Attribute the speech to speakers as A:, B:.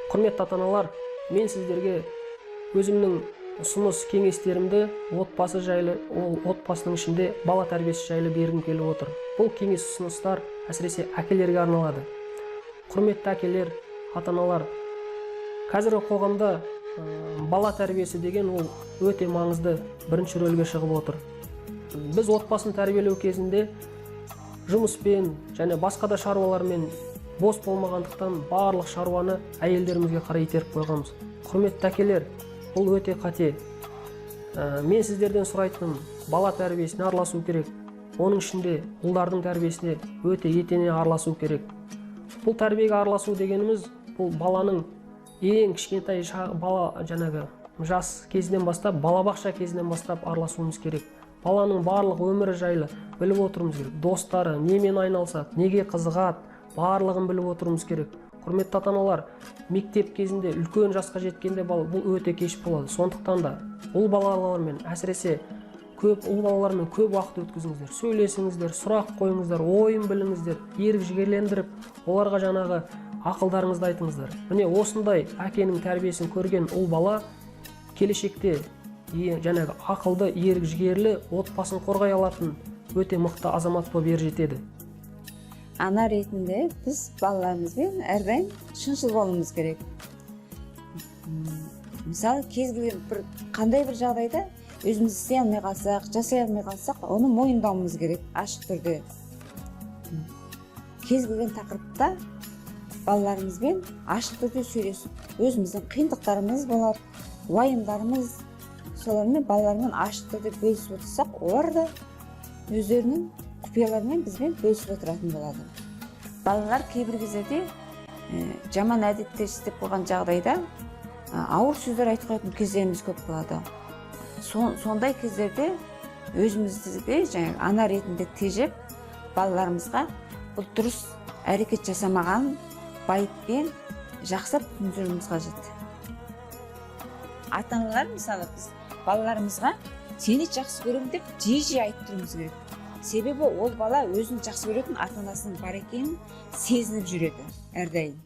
A: Құрметті ата аналар, мен сіздерге өзімнің ұсыныс кеңестерімді отбасы жайлы, ол отбасының ішінде бала тәрбиесі жайлы бергім келіп отыр. Бұл кеңес, ұсыныстар әсіресе әкелерге арналады. Құрметті әкелер, ата аналар, қазіргі қоғамда бала тәрбиесі деген ол өте маңызды бірінші рөлге шығып отыр. Біз отбасын тәрбиелеу кезінде жұмыспен және басқа да шаруалармен бос болмағандықтан, барлық шаруаны әйелдерімізге қарай итеріп қойғанбыз. Құрметті әкелер, бұл өте қате. Мен сіздерден сұрайтыным: бала тәрбиесіне араласу керек, оның ішінде ұлдардың тәрбиесіне өте етене араласу керек. Бұл тәрбиеге араласу дегеніміз — бұл баланың ең кішкентай бала, жаңағы жас кезінен бастап, балабақша кезінен бастап араласуымыз керек. Баланың барлық өмірі жайлы біліп отыруымыз керек: достары, немен айналысады, неге қызығады, барлығын біліп отыруымыз керек. Құрметті ата аналар, мектеп кезінде, үлкен жасқа жеткенде бала, бұл өте кеш болады. Сондықтан да ұл балалармен, әсіресе көп ұл балалармен көп уақыт өткізіңіздер, сөйлесіңіздер, сұрақ қойыңыздар, ойын біліңіздер, ерік жігерлендіріп, оларға жаңағы ақылдарыңызды айтыңыздар. Міне, осындай әкенің тәрбиесін көрген ұл бала келешекте жаңағы ақылды, ерік жігерлі, отбасын қорғай алатын өте мықты азамат болып ер жетеді.
B: Ана ретінде біз балаларымызбен әрдайым шыншыл болуымыз керек. Мысалы, кез келген бір қандай бір жағдайда өзіміз істей алмай қалсақ, жасай алмай қалсақ, оны мойындауымыз керек ашық түрде. Кез келген тақырыпта балаларымызбен ашық түрде сөйлесіп, өзіміздің қиындықтарымыз болады, уайымдарымыз, солармен, балалармен ашық түрде бөлісіп отырсақ, олар да өздерінің құпияларымен бізбен бөлісіп отыратын болады. Балалар кейбір кездерде жаман әдеттер істеп қойған жағдайда ауыр сөздер айтып қоятын кездеріміз көп болады. Сондай кездерде өзімізді де жаңағы ана ретінде тежеп, балаларымызға бұл дұрыс әрекет жасамағанын байыппен жақсылап түсіндіруіміз қажет. Ата аналар, мысалы, біз балаларымызға «сені жақсы көремін» деп жиі жиі айтып тұруымыз керек, себебі ол бала өзін жақсы көретін ата анасының бар екенін сезініп жүреді әрдайым.